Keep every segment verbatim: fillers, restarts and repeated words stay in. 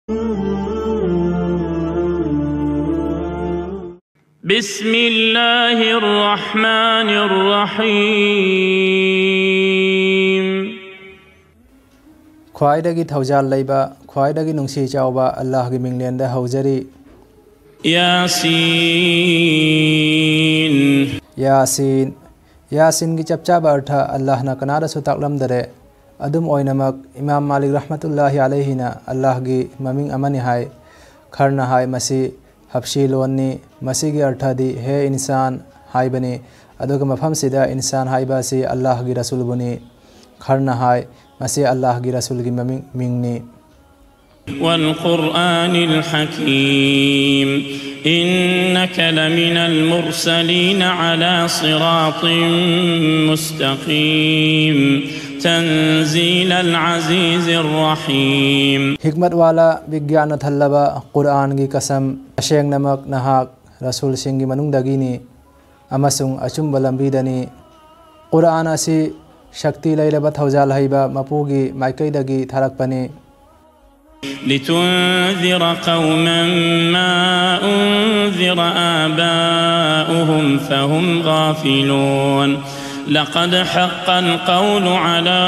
بسم الله الرحمن الرحيم. ꯈ꯭ꯋꯥꯏꯗꯒꯤ ꯊꯧꯖꯥꯜ ꯂꯩꯕ, ꯈ꯭ꯋꯥꯏꯗꯒꯤ ꯅꯨꯡꯁꯤ ꯆꯥꯎꯕ ꯑꯜꯂꯥꯍꯒꯤ ꯃꯤꯡꯂꯦꯟꯗ ꯍꯧꯖꯔꯤ꯫ ياسين. ꯌꯥꯁꯤꯟ꯫ ꯌꯥꯁꯤꯟꯒꯤ ꯆꯞ ꯆꯥꯕ ꯑꯔꯊ ꯑꯜꯂꯥꯍꯅ ꯀꯅꯥꯗꯁꯨ ꯇꯥꯛꯂꯝꯗꯔꯦ꯫ ꯑꯗꯨꯝ ꯑꯣꯏꯅꯃꯛ, ꯏꯃꯥꯝ ꯃꯥꯂꯤꯛ ꯔꯍꯃꯇꯨꯜꯂꯥꯍꯤ ꯑꯂꯩꯍꯤꯅ ꯑꯜꯂꯥꯍꯒꯤ ꯃꯃꯤꯡ ꯑꯃꯅꯤ ꯍꯥꯏ꯫ ꯈꯔꯅ ꯍꯥꯏ ꯃꯁꯤ ꯍꯞꯁꯤ ꯂꯣꯟꯅꯤ꯫ ꯃꯁꯤꯒꯤ ꯑꯔꯊꯗꯤ "ꯍꯦ ꯏꯟꯁꯥꯟ" ꯍꯥꯏꯕꯅꯤ꯫ ꯑꯗꯨꯒ ꯃꯐꯝꯁꯤꯗ ꯏꯟꯁꯥꯟ ꯍꯥꯏꯕ ꯑꯁꯤ ꯑꯜꯂꯥꯍꯒꯤ ꯔꯁꯨꯜꯕꯨꯅꯤ꯫ ꯈꯔꯅ ꯍꯥꯏ ꯃꯁꯤ ꯑꯜꯂꯥꯍꯒꯤ ꯔꯁꯨꯜꯒꯤ ꯃꯃꯤꯡ, ꯃꯤꯡꯅꯤ꯫ والقرآن الحكيم. إنك لمن المرسلين على صراط مستقيم. تنزيل العزيز الرحيم. ꯍꯤꯛꯃꯠ ꯋꯥꯂꯥ, ꯕꯤꯒ꯭ꯌꯥꯟꯅ ꯊꯜꯂꯕ ꯀꯨꯔꯑꯥꯟꯒꯤ ꯀꯁꯝ, ꯇꯁꯦꯡꯅꯃꯛ ꯅꯍꯥꯛ ꯔꯁꯨꯜꯁꯤꯡꯒꯤ ꯃꯅꯨꯡꯗꯒꯤꯅꯤ ꯑꯃꯁꯨꯡ ꯑꯆꯨꯝꯕ ꯂꯝꯕꯤꯗꯅꯤ꯫ ꯀꯨꯔꯑꯥꯟ ꯑꯁꯤ ꯁꯛꯇꯤ ꯂꯩꯔꯕ, ꯊꯧꯖꯥꯜ ꯍꯩꯕ ꯃꯄꯨꯒꯤ ꯃꯥꯏꯀꯩꯗꯒꯤ ꯊꯥꯔꯛꯄꯅꯤ꯫ لتنذر قوما ما أنذر آباؤهم فهم غافلون. لقد حق القول على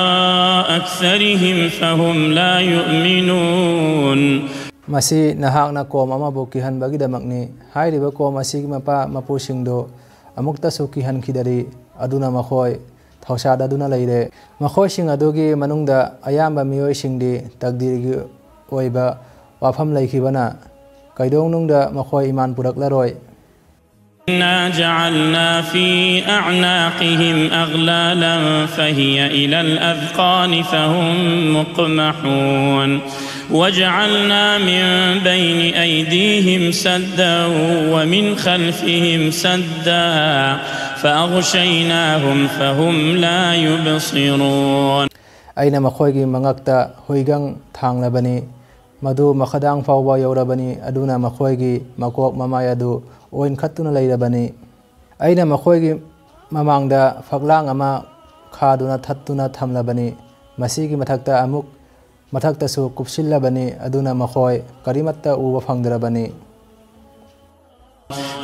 أكثرهم فهم لا يؤمنون. ꯃꯁꯤ ꯅꯍꯥꯛꯅ ꯀꯣꯝ ꯑꯃꯕꯨ ꯀꯤꯍꯟꯕꯒꯤꯗꯃꯛꯅꯤ꯫ ꯍꯥꯏꯔꯤꯕ ꯀꯣꯝ ꯑꯁꯤꯒꯤ ꯃꯄꯥ ꯃꯄꯨꯁꯤꯡꯗꯨ ꯑꯃꯨꯛꯇꯁꯨ ꯀꯤꯍꯟꯈꯤꯗꯔꯤ, ꯑꯗꯨꯅ ꯃꯈꯣꯏ ꯊꯧꯁꯥꯗꯗꯨꯅ ꯂꯩꯔꯦ꯫ ꯃꯈꯣꯏꯁꯤꯡ ꯑꯗꯨꯒꯤ ꯃꯅꯨꯡꯗ ꯑꯌꯥꯝꯕ ꯃꯤꯑꯣꯏꯁꯤꯡꯗꯤ ꯇꯛꯗꯤꯔꯒꯤ ꯑꯣꯏꯕ ꯋꯥꯐꯝ ꯂꯩꯈꯤꯕꯅ ꯀꯩꯗꯧꯅꯨꯡꯗ ꯃꯈꯣꯏ ꯏꯃꯥꯟ ꯄꯨꯔꯛꯂꯔꯣꯏ꯫ إنا جعلنا في أعناقهم أغلالا فهي إلى الأذقان فهم مقمحون. وجعلنا من بين أيديهم سدا ومن خلفهم سدا فأغشيناهم فهم لا يبصرون. ꯑꯩꯅ ꯃꯈꯣꯏꯒꯤ ꯃꯉꯛꯇ ꯍꯨꯏꯒꯪ ꯊꯥꯡꯂꯕꯅꯤ꯫ ꯃꯗꯨ ꯃꯈꯥꯗꯥꯡ ꯐꯥꯎꯕ ꯌꯧꯔꯕꯅꯤ꯫ ꯑꯗꯨꯅ ꯃꯈꯣꯏꯒꯤ ꯃꯀꯣꯛ ꯃꯃꯥꯏ ꯑꯗꯨ ꯑꯣꯏꯟꯈꯠꯇꯨꯅ ꯂꯩꯔꯕꯅꯤ꯫ ꯑꯩꯅ ꯃꯈꯣꯏꯒꯤ ꯃꯃꯥꯡꯗ ꯐꯛꯂꯥꯡ ꯑꯃ ꯈꯥꯗꯨꯅ ꯊꯠꯇꯨꯅ ꯊꯝꯂꯕꯅꯤ꯫ ꯃꯁꯤꯒꯤ ꯃꯊꯛꯇ ꯑꯃꯨꯛ ꯃꯊꯛꯇꯁꯨ ꯀꯨꯞꯁꯤꯜꯂꯕꯅꯤ, ꯑꯗꯨꯅ ꯃꯈꯣꯏ ꯀꯔꯤꯃꯠꯇ ꯎꯕ ꯐꯪꯗ꯭ꯔꯕꯅꯤ꯫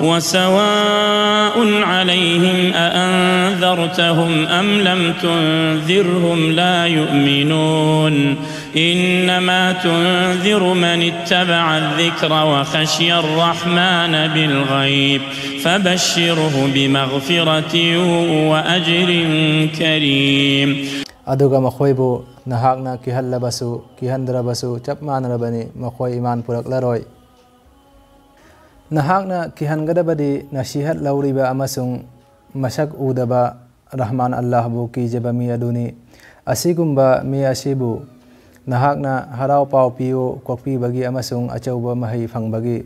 وسواء عليهم أأنذرتهم أم لم تنذرهم لا يؤمنون. إنما تنذر من اتبع الذكر وخشي الرحمن بالغيب فبشره بمغفرة وأجر كريم. ꯑꯗꯨꯒ ꯃꯈꯣꯏꯕꯨ ꯅꯍꯥꯛꯅ ꯀꯤꯍꯜꯂꯕꯁꯨ ꯀꯤꯍꯟꯗ꯭ꯔꯕꯁꯨ ꯆꯞ ꯃꯥꯟꯅꯔꯕꯅꯤ, ꯃꯈꯣꯏ ꯏꯃꯥꯟ ꯄꯨꯔꯛꯂꯔꯣꯏ꯫ ꯅꯍꯥꯛꯅ ꯀꯤꯍꯟꯒꯗꯕꯗꯤ ꯅꯁꯤꯍꯠ ꯂꯧꯔꯤꯕ ꯑꯃꯁꯨꯡ ꯃꯁꯛ ꯎꯗꯕ ꯔꯍꯃꯥꯟ ꯑꯜꯂꯥꯍꯕꯨ ꯀꯤꯖꯕ ꯃꯤ ꯑꯗꯨꯅꯤ꯫ ꯑꯁꯤꯒꯨꯝꯕ ꯃꯤ ꯑꯁꯤꯕꯨ ꯅꯍꯥꯛꯅ ꯍꯔꯥꯎ ꯄꯥꯎ ꯄꯤꯌꯨ, ꯀꯣꯛꯄꯤꯕꯒꯤ ꯑꯃꯁꯨꯡ ꯑꯆꯧꯕ ꯃꯍꯩ ꯐꯪꯕꯒꯤ꯫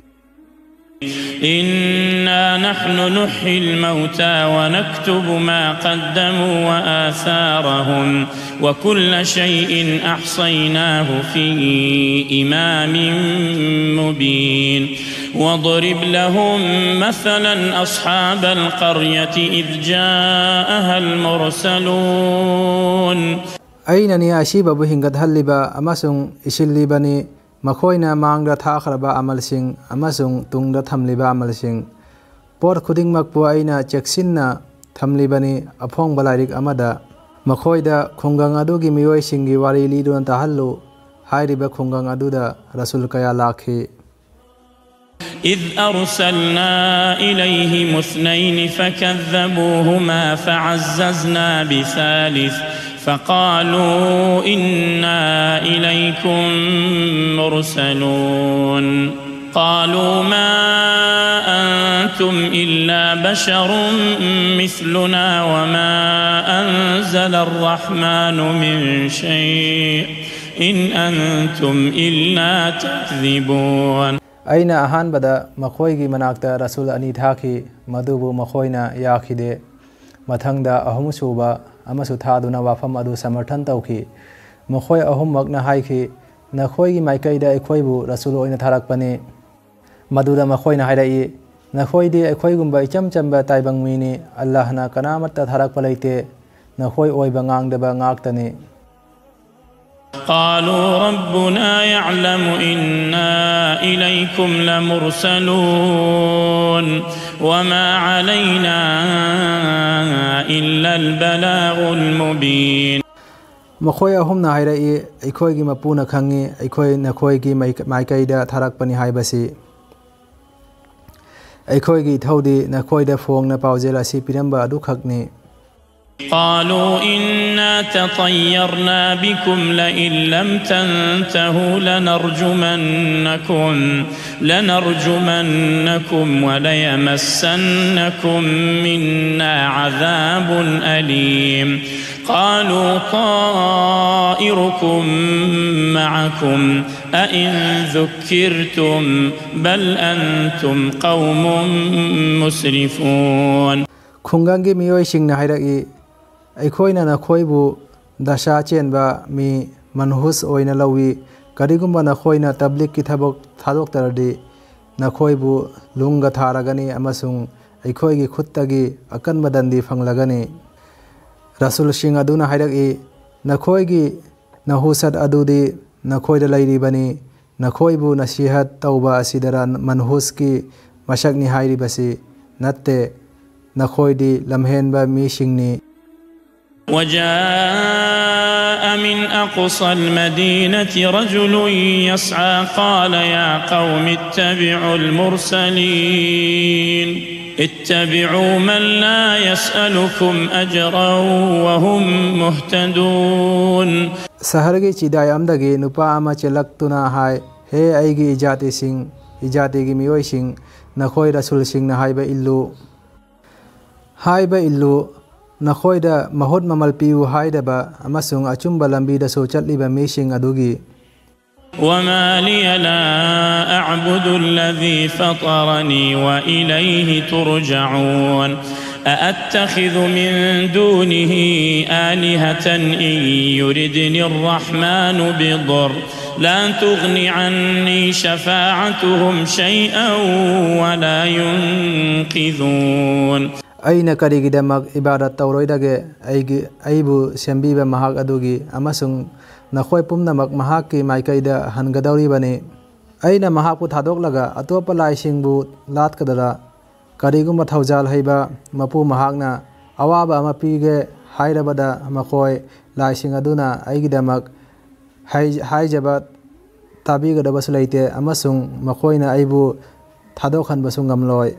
إنا نحن نحيي الموتى ونكتب ما قدموا وآثارهم وكل شيء أحصيناه في إمام مبين. واضرب لهم مثلا أصحاب القرية إذ جاءها المرسلون. ꯑꯩꯅꯅꯤ ꯑꯁꯤꯕꯕꯨ ꯍꯤꯡꯒꯠꯍꯜꯂꯤꯕ ꯑꯃꯁꯨꯡ ꯏꯁꯤꯜꯂꯤꯕꯅꯤ꯫ ꯃꯈꯣꯏꯅ ꯃꯥꯡꯗ ꯊꯥꯈ꯭ꯔꯕ ꯑꯃꯜꯁꯤꯡ ꯑꯃꯁꯨꯡ ꯇꯨꯡꯗ ꯊꯝꯂꯤꯕ ꯑꯃꯜꯁꯤꯡ꯫ ꯄꯣꯠ ꯈꯨꯗꯤꯡꯃꯛꯄꯨ ꯑꯩꯅ ꯆꯦꯛꯁꯤꯟꯅ ꯊꯝꯂꯤꯕꯅꯤ꯫ ꯑꯐꯣꯡꯕ ꯂꯥꯏꯔꯤꯛ ꯑꯃꯗ ꯃꯈꯣꯏꯗ ꯈꯨꯡꯒꯪ ꯑꯗꯨꯒꯤ ꯃꯤꯑꯣꯏꯁꯤꯡꯒꯤ ꯋꯥꯔꯤ ꯂꯤꯗꯨꯅ ꯇꯥꯍꯜꯂꯨ꯫ ꯍꯥꯏꯔꯤꯕ ꯈꯨꯡꯒꯪ ꯑꯗꯨꯗ ꯔꯁꯨꯜ ꯀꯌꯥ ꯂꯥꯛꯈꯤ꯫ إذ أرسلنا إليهم اثنين فكذبوهما فعززنا بثالث فقالوا إنا إليكم مرسلون. قالوا ما أنتم إلا بشر مثلنا وما أنزل الرحمن من شيء إن أنتم إلا تكذبون. ꯑꯩꯅ ꯑꯍꯥꯟꯕꯗ ꯃꯈꯣꯏꯒꯤ ꯃꯅꯥꯛꯇ ꯔꯁꯨꯜ ꯑꯅꯤ ꯊꯥꯈꯤ, ꯃꯗꯨꯕꯨ ꯃꯈꯣꯏꯅ ꯌꯥꯈꯤꯗꯦ꯫ ꯃꯊꯪꯗ ꯑꯍꯨꯝꯁꯨꯕ ꯑꯃꯁꯨ ꯊꯥꯗꯨꯅ ꯋꯥꯐꯝ ꯑꯗꯨ ꯁꯃꯔꯊꯟ ꯇꯧꯈꯤ꯫ ꯃꯈꯣꯏ ꯑꯍꯨꯝꯃꯛꯅ ꯍꯥꯏꯈꯤ, "ꯅꯈꯣꯏꯒꯤ ꯃꯥꯏꯀꯩꯗ ꯑꯩꯈꯣꯏꯕꯨ ꯔꯁꯨꯜ ꯑꯣꯏꯅ ꯊꯥꯔꯛꯄꯅꯤ꯫" ꯃꯗꯨꯗ ꯃꯈꯣꯏꯅ ꯍꯥꯏꯔꯛꯏ, "ꯅꯈꯣꯏꯗꯤ ꯑꯩꯈꯣꯏꯒꯨꯝꯕ ꯏꯆꯝ ꯆꯝꯕ ꯇꯥꯏꯕꯪ ꯃꯤꯅꯤ꯫ ꯑꯜꯂꯥꯍꯅ ꯀꯅꯥꯃꯠꯇ ꯊꯥꯔꯛꯄ ꯂꯩꯇꯦ꯫ ꯅꯈꯣꯏ ꯑꯣꯏꯕ ꯉꯥꯡꯗꯕ ꯉꯥꯛꯇꯅꯤ꯫" قالوا ربنا يعلم إنا إليكم لمرسلون وما علينا إلا البلاغ المبين. ꯃꯈꯣꯏ ꯑꯍꯨꯝꯅ ꯍꯥꯏꯔꯛꯏ, ꯑꯩꯈꯣꯏꯒꯤ ꯃꯄꯨꯅ ꯈꯪꯏ, ꯑꯩꯈꯣꯏ ꯅꯈꯣꯏꯒꯤ ꯃꯥꯏ-, ꯃꯥꯏꯀꯩꯗ ꯊꯥꯔꯛꯄꯅꯤ ꯍꯥꯏꯕꯁꯤ꯫ ꯑꯩꯈꯣꯏꯒꯤ ꯏꯊꯧꯗꯤ ꯅꯈꯣꯏꯗ ꯐꯣꯡꯅ ꯄꯥꯎꯖꯦꯜ ꯑꯁꯤ ꯄꯤꯔꯝꯕ ꯑꯗꯨꯈꯛꯅꯤ꯫ قالوا إنا تطيرنا بكم لئن لم تنتهوا لنرجمنكم، لنرجمنكم وليمسنكم منا عذاب أليم. قالوا طائركم معكم أئن ذكرتم بل أنتم قوم مسرفون. ꯈꯨꯡꯒꯪꯒꯤ ꯃꯤꯑꯣꯏꯁꯤꯡꯅ ꯍꯥꯏꯔꯛꯏ, ꯑꯩꯈꯣꯏꯅ ꯅꯈꯣꯏꯕꯨ ꯗꯁꯥ ꯆꯦꯟꯕ ꯃꯤ, ꯃꯟꯍꯨꯁ ꯑꯣꯏꯅ ꯂꯧꯏ꯫ ꯀꯔꯤꯒꯨꯝꯕ ꯅꯈꯣꯏꯅ ꯇꯕ꯭ꯂꯤꯒꯀꯤ ꯊꯕꯛ ꯊꯥꯗꯣꯛꯇ꯭ꯔꯗꯤ, ꯅꯈꯣꯏꯕꯨ ꯂꯨꯡꯒ ꯊꯥꯔꯒꯅꯤ ꯑꯃꯁꯨꯡ ꯑꯩꯈꯣꯏꯒꯤ ꯈꯨꯠꯇꯒꯤ ꯑꯀꯟꯕ ꯗꯟꯗꯤ ꯐꯪꯂꯒꯅꯤ꯫ ꯔꯁꯨꯜꯁꯤꯡ ꯑꯗꯨꯅ ꯍꯥꯏꯔꯛꯏ, ꯅꯈꯣꯏꯒꯤ ꯅꯍꯨꯁꯠ ꯑꯗꯨꯗꯤ ꯅꯈꯣꯏꯗ ꯂꯩꯔꯤꯕꯅꯤ꯫ ꯅꯈꯣꯏꯕꯨ ꯅꯁꯤꯍꯠ ꯇꯧꯕ ꯑꯁꯤꯗꯔ ꯃꯟꯍꯨꯁꯀꯤ ꯃꯁꯛꯅꯤ ꯍꯥꯏꯔꯤꯕꯁꯤ? ꯅꯠꯇꯦ, ꯅꯈꯣꯏꯗꯤ ꯂꯝꯍꯦꯟꯕ ꯃꯤꯁꯤꯡꯅꯤ꯫ وجاء من أقصى المدينة رجل يسعى قال يا قوم اتبعوا المرسلين اتبعوا من لا يسألكم أجرا وهم مهتدون. ꯁꯍꯔꯒꯤ ꯆꯤꯗꯥꯏ ꯑꯃꯗꯒꯤ ꯅꯨꯄꯥ ꯑꯃ ꯆꯦꯜꯂꯛꯇꯨꯅ ꯍꯥꯏ, ꯍꯦ ꯑꯩꯒꯤ ꯏꯖꯥꯇꯤꯁꯤꯡ, ꯏꯖꯥꯇꯤꯒꯤ ꯃꯤꯑꯣꯏꯁꯤꯡ, ꯅꯈꯣꯏ ꯔꯁꯨꯜꯁꯤꯡꯅ ꯍꯥꯏꯕ ꯏꯜꯂꯨ꯫ ꯍꯥꯏꯕ ꯏꯜꯂꯨ, ꯅꯈꯣꯏꯗ ꯃꯍꯨꯠ ꯃꯃꯜ ꯄꯤꯌꯨ ꯍꯥꯏꯗꯕ ꯑꯃꯁꯨꯡ ꯑꯆꯨꯝꯕ ꯂꯝꯕꯤꯗꯁꯨ ꯆꯠꯂꯤꯕ ꯃꯤꯁꯤꯡ ꯑꯗꯨꯒꯤ꯫ وما لي لا أعبد الذي فطرني وإليه ترجعون. أأتخذ من دونه آلهة إن يردني الرحمن بضر لا تغن عني شفاعتهم شيئا ولا ينقذون. ꯑꯩꯅ ꯀꯔꯤꯒꯤꯗꯃꯛ ꯏꯕꯥꯗꯠ ꯇꯧꯔꯣꯏꯗꯒꯦ? ꯑꯩꯒꯤ, ꯑꯩꯕꯨ ꯁꯦꯝꯕꯤꯕ ꯃꯍꯥꯛ ꯑꯗꯨꯒꯤ ꯑꯃꯁꯨꯡ ꯅꯈꯣꯏ ꯄꯨꯝꯅꯃꯛ ꯃꯍꯥꯛꯀꯤ ꯃꯥꯏꯀꯩꯗ ꯍꯟꯒꯗꯧꯔꯤꯕꯅꯤ꯫ ꯑꯩꯅ ꯃꯍꯥꯛꯄꯨ ꯊꯥꯗꯣꯛꯂꯒ ꯑꯇꯣꯞꯄ ꯂꯥꯏꯁꯤꯡꯕꯨ ꯂꯥꯠꯀꯗ꯭ꯔꯥ? ꯀꯔꯤꯒꯨꯝꯕ ꯊꯧꯖꯥꯜ ꯍꯩꯕ ꯃꯄꯨ ꯃꯍꯥꯛꯅ ꯑꯋꯥꯕ ꯑꯃ ꯄꯤꯒꯦ ꯍꯥꯏꯔꯕꯗ, ꯃꯈꯣꯏ ꯂꯥꯏꯁꯤꯡ ꯑꯗꯨꯅ ꯑꯩꯒꯤꯗꯃꯛ ꯍꯥꯏ-, ꯍꯥꯏꯖꯕ ꯇꯥꯕꯤꯒꯗꯕꯁꯨ ꯂꯩꯇꯦ, ꯑꯃꯁꯨꯡ ꯃꯈꯣꯏꯅ ꯑꯩꯕꯨ ꯊꯥꯗꯣꯛꯍꯟꯕꯁꯨ ꯉꯝꯂꯣꯏ꯫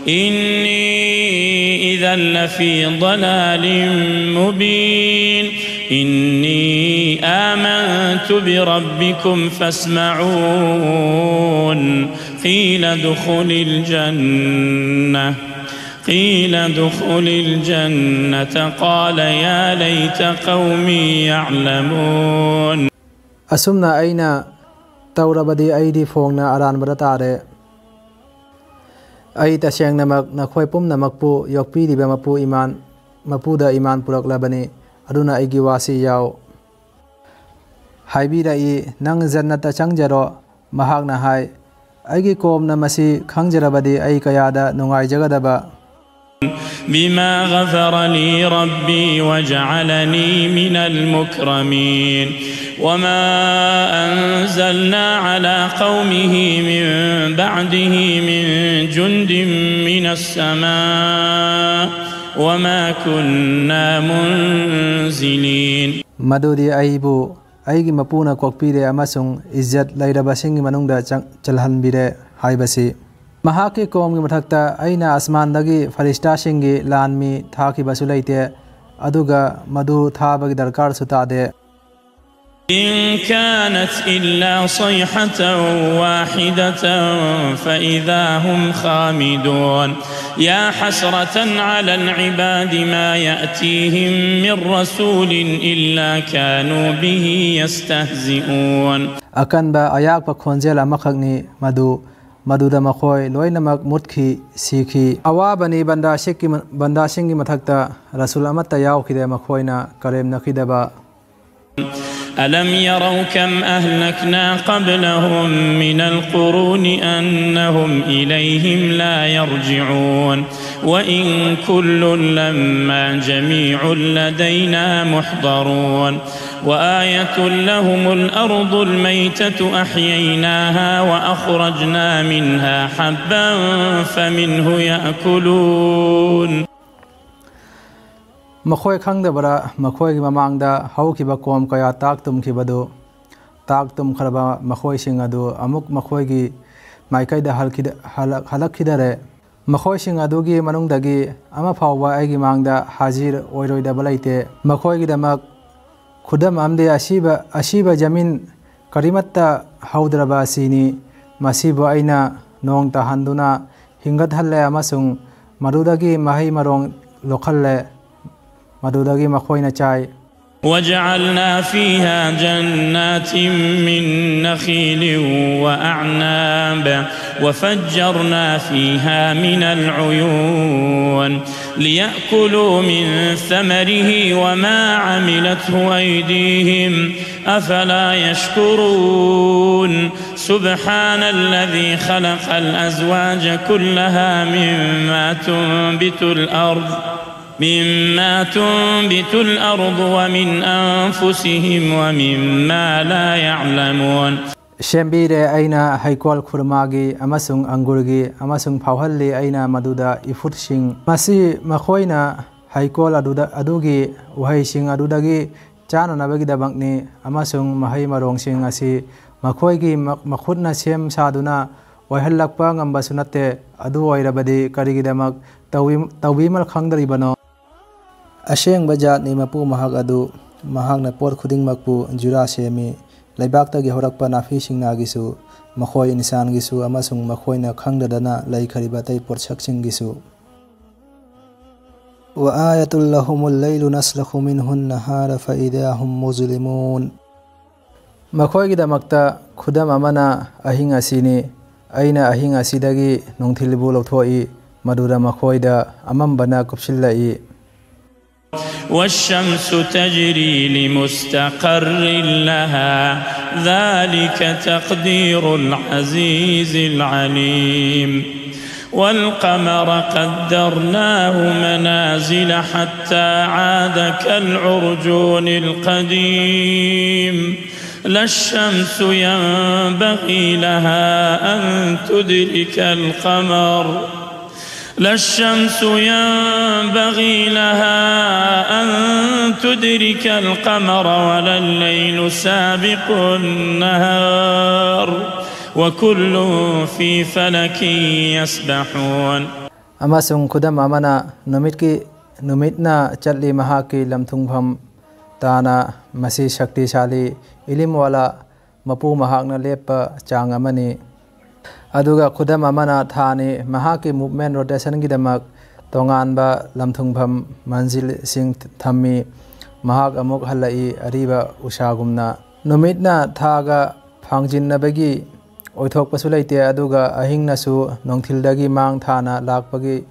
إني إذا لفي ضلال مبين. إني آمنت بربكم فاسمعون. قيل ادخل الجنة. قيل ادخل الجنة. قال يا ليت قومي يعلمون. ꯑꯁꯨꯝꯅ ꯑꯩꯅ ꯇꯧꯔꯕꯗꯤ ꯑꯩꯗꯤ ꯐꯣꯡꯅ ꯑꯔꯥꯟꯕꯗ ꯇꯥꯔꯦ꯫ ꯑꯩ ꯇꯁꯦꯡꯅꯃꯛ ꯅꯈꯣꯏ ꯄꯨꯝꯅꯃꯛꯄꯨ ꯌꯣꯛꯄꯤꯔꯤꯕ ꯃꯄꯨ ꯏꯃꯥꯟ, ꯃꯄꯨꯗ ꯏꯃꯥꯟ ꯄꯨꯔꯛꯂꯕꯅꯤ, ꯑꯗꯨꯅ ꯑꯩꯒꯤ ꯋꯥꯁꯤ ꯌꯥꯎ꯫ ꯍꯥꯏꯕꯤꯔꯛꯏ, "ꯅꯪ ꯖꯟꯅꯠꯇ ꯆꯪꯖꯔꯣ"꯫ ꯃꯍꯥꯛꯅ ꯍꯥꯏ, "ꯑꯩꯒꯤ ꯀꯣꯝꯅ ꯃꯁꯤ ꯈꯪꯖꯔꯕꯗꯤ ꯑꯩ ꯀꯌꯥꯗ ꯅꯨꯡꯉꯥꯏꯖꯒꯗꯕ"꯫ بما غفر لي ربي وجعلني من المكرمين. وما أنزلنا على قومه من بعده من جند من السماء وما كنا منزلين. ꯃꯗꯨꯗꯤ ꯑꯩꯕꯨ ꯑꯩꯒꯤ ꯃꯄꯨꯅ ꯀꯣꯛꯄꯤꯔꯦ ꯑꯃꯁꯨꯡ ꯏꯖꯠ ꯂꯩꯔꯕꯁꯤꯡꯒꯤ ꯃꯅꯨꯡꯗ ꯆꯪ-, ꯆꯜꯍꯟꯕꯤꯔꯦ ꯍꯥꯏꯕꯁꯤ꯫ ꯃꯍꯥꯛꯀꯤ ꯀꯣꯝꯒꯤ ꯃꯊꯛꯇ ꯑꯩꯅ ꯑꯁꯃꯥꯟꯗꯒꯤ ꯐꯔꯤꯁꯇꯥꯁꯤꯡꯒꯤ ꯂꯥꯟꯃꯤ ꯊꯥꯈꯤꯕꯁꯨ ꯂꯩꯇꯦ, ꯑꯗꯨꯒ ꯃꯗꯨ ꯊꯥꯕꯒꯤ ꯗꯔꯀꯥꯔꯁꯨ ꯇꯥꯗꯦ꯫ إن كانت إلا صيحة واحدة فإذا هم خامدون. يا حسرة على العباد ما يأتيهم من رسول إلا كانوا به يستهزئون. ꯑꯀꯟꯕ ꯑꯌꯥꯛꯄ ꯈꯣꯟꯖꯦꯜ ꯑꯃꯈꯛꯅꯤ ꯃꯗꯨ, ꯃꯗꯨꯗ ꯃꯈꯣꯏ ꯂꯣꯏꯅꯃꯛ ꯃꯨꯠꯈꯤ, ꯁꯤꯈꯤ꯫ ꯑꯋꯥꯕꯅꯤ, ꯕꯟꯗꯥ ꯁꯦꯛꯀꯤ ꯃ-, ꯕꯟꯗꯥꯁꯤꯡꯒꯤ ꯃꯊꯛꯇ ꯔꯁꯨꯜ ꯑꯃꯠꯇ ꯌꯥꯎꯈꯤꯗꯦ, ꯃꯈꯣꯏꯅ ꯀꯔꯦꯝꯅꯈꯤꯗꯕ꯫ ألم يروا كم أهلكنا قبلهم من القرون أنهم إليهم لا يرجعون. وإن كل لما جميع لدينا محضرون. وآية لهم الأرض الميتة أحييناها وأخرجنا منها حبا فمنه يأكلون. ꯃꯈꯣꯏ ꯈꯪꯗꯕꯔꯥ? ꯃꯈꯣꯏꯒꯤ ꯃꯃꯥꯡꯗ ꯍꯧꯈꯤꯕ ꯀꯣꯝ ꯀꯌꯥ ꯇꯥꯛ ꯇꯨꯝꯈꯤꯕꯗꯨ? ꯇꯥꯛ ꯇꯨꯝꯈ꯭ꯔꯕ ꯃꯈꯣꯏꯁꯤꯡ ꯑꯗꯨ ꯑꯃꯨꯛ ꯃꯈꯣꯏꯒꯤ ꯃꯥꯏꯀꯩꯗ ꯍꯜꯈꯤꯗ-, ꯍꯜꯂꯛ-, ꯍꯜꯂꯛꯈꯤꯗꯔꯦ꯫ ꯃꯈꯣꯏꯁꯤꯡ ꯑꯗꯨꯒꯤ ꯃꯅꯨꯡꯗꯒꯤ ꯑꯃ ꯐꯥꯎꯕ ꯑꯩꯒꯤ ꯃꯥꯡꯗ ꯍꯥꯖꯤꯔ ꯑꯣꯏꯔꯣꯏꯗꯕ ꯂꯩꯇꯦ꯫ ꯃꯈꯣꯏꯒꯤꯗꯃꯛ ꯈꯨꯗꯝ ꯑꯃꯗꯤ ꯑꯁꯤꯕ, ꯑꯁꯤꯕ ꯖꯃꯤꯟ ꯀꯔꯤꯃꯠꯇ ꯍꯧꯗ꯭ꯔꯕ ꯑꯁꯤꯅꯤ꯫ ꯃꯁꯤꯕꯨ ꯑꯩꯅ ꯅꯣꯡ ꯇꯥꯍꯟꯗꯨꯅ ꯍꯤꯡꯒꯠꯍꯜꯂꯦ ꯑꯃꯁꯨꯡ ꯃꯗꯨꯗꯒꯤ ꯃꯍꯩ ꯃꯔꯣꯡ ꯂꯣꯛꯍꯜꯂꯦ꯫ ꯃꯗꯨꯗꯒꯤ ꯃꯈꯣꯏꯅ ꯆꯥꯏ꯫ وجعلنا فيها جنات من نخيل وأعناب وفجرنا فيها من العيون ليأكلوا من ثمره وما عملته أيديهم أفلا يشكرون. سبحان الذي خلق الأزواج كلها مما تنبت الأرض مما تنبت الأرض ومن أنفسهم ومما لا يعلمون. ꯁꯦꯝꯕꯤꯔꯦ ꯑꯩꯅ ꯍꯩꯀꯣꯜ ꯈꯨꯔꯃꯥꯒꯤ ꯑꯃꯁꯨꯡ ꯑꯪꯒꯨꯔꯒꯤ ꯑꯃꯁꯨꯡ ꯐꯥꯎꯍꯜꯂꯤ ꯑꯩꯅ ꯃꯗꯨꯗ ꯏꯐꯨꯠꯁꯤꯡ꯫ ꯃꯁꯤ ꯃꯈꯣꯏꯅ ꯍꯩꯀꯣꯜ ꯑꯗꯨꯗ, ꯑꯗꯨꯒꯤ ꯎꯍꯩꯁꯤꯡ ꯑꯗꯨꯗꯒꯤ ꯆꯥꯅꯅꯕꯒꯤꯗꯃꯛꯅꯤ ꯑꯃꯁꯨꯡ ꯃꯍꯩ ꯃꯔꯣꯡꯁꯤꯡ ꯑꯁꯤ ꯃꯈꯣꯏꯒꯤ ꯃ-, ꯃꯈꯨꯠꯅ ꯁꯦꯝ ꯁꯥꯗꯨꯅ ꯑꯣꯏꯍꯜꯂꯛꯄ ꯉꯝꯕꯁꯨ ꯅꯠꯇꯦ꯫ ꯑꯗꯨ ꯑꯣꯏꯔꯕꯗꯤ ꯀꯔꯤꯒꯤꯗꯃꯛ ꯇꯧꯕꯤ-, ꯇꯧꯕꯤꯃꯜ ꯈꯪꯗ꯭ꯔꯤꯕꯅꯣ? ꯑꯁꯦꯡꯕ ꯖꯥꯠꯅꯤ ꯃꯄꯨ ꯃꯍꯥꯛ ꯑꯗꯨ, ꯃꯍꯥꯛꯅ ꯄꯣꯠ ꯈꯨꯗꯤꯡꯃꯛꯄꯨ ꯖꯨꯔꯥ ꯁꯦꯝꯃꯤ, ꯂꯩꯕꯥꯛꯇꯒꯤ ꯍꯧꯔꯛꯄ ꯅꯥꯄꯤ ꯁꯤꯡꯅꯥꯒꯤꯁꯨ, ꯃꯈꯣꯏ ꯏꯟꯁꯥꯟꯒꯤꯁꯨ ꯑꯃꯁꯨꯡ ꯃꯈꯣꯏꯅ ꯈꯪꯗꯗꯅ ꯂꯩꯈ꯭ꯔꯤꯕ ꯑꯇꯩ ꯄꯣꯠꯁꯛꯁꯤꯡꯒꯤꯁꯨ꯫ وآية لهم الليل نسلخ منه النهار فإذا هم مظلمون. ꯃꯈꯣꯏꯒꯤꯗꯃꯛꯇ ꯈꯨꯗꯝ ꯑꯃꯅ ꯑꯍꯤꯡ ꯑꯁꯤꯅꯤ꯫ ꯑꯩꯅ ꯑꯍꯤꯡ ꯑꯁꯤꯗꯒꯤ ꯅꯨꯡꯊꯤꯜꯕꯨ ꯂꯧꯊꯣꯛꯏ, ꯃꯗꯨꯗ ꯃꯈꯣꯏꯗ ꯑꯃꯝꯕꯅ ꯀꯨꯞꯁꯤꯜꯂꯛꯏ꯫ والشمس تجري لمستقر لها، ذلك تقدير العزيز العليم. والقمر قدرناه منازل حتى عاد كالعرجون القديم. لا الشمس ينبغي لها أن تدرك القمر، لا الشمس ينبغي لها أن تدرك القمر ولا الليل سابق النهار، وكل في فلك يسبحون. ꯑꯃꯁꯨꯡ ꯈꯨꯗꯝ ꯑꯃꯅ ꯅꯨꯃꯤꯠꯀꯤ, ꯅꯨꯃꯤꯠꯅ ꯆꯠꯂꯤ ꯃꯍꯥꯛꯀꯤ ꯂꯝꯊꯨꯡꯐꯝ ꯇꯥꯅ꯫ ꯃꯁꯤ ꯁꯛꯇꯤꯁꯥꯂꯤ, ꯏꯂꯤꯝ ꯋꯥꯂꯥ, ꯃꯄꯨ ꯃꯍꯥꯛꯅ ꯂꯦꯞꯄ ꯆꯥꯡ ꯑꯃꯅꯤ꯫ ꯑꯗꯨꯒ ꯈꯨꯗꯝ ꯑꯃꯅ ꯊꯥꯅꯤ, ꯃꯍꯥꯛꯀꯤ movement rotationꯒꯤꯗꯃꯛ ꯇꯣꯉꯥꯟꯕ ꯂꯝꯊꯨꯡꯐꯝ, ꯃꯟꯖꯤꯜꯁꯤꯡ ꯊꯝꯃꯤ꯫ ꯃꯍꯥꯛ ꯑꯃꯨꯛ ꯍꯜꯂꯛꯏ, ꯑꯔꯤꯕ ꯎꯁꯥꯒꯨꯝꯅ꯫ ꯅꯨꯃꯤꯠꯅ ꯊꯥꯒ ꯐꯥꯡꯖꯤꯟꯅꯕꯒꯤ ꯑꯣꯏꯊꯣꯛꯄꯁꯨ ꯂꯩꯇꯦ, ꯑꯗꯨꯒ ꯑꯍꯤꯡꯅꯁꯨ ꯅꯨꯡꯊꯤꯜꯗꯒꯤ ꯃꯥꯡ ꯊꯥꯅ ꯂꯥꯛꯄꯒꯤ,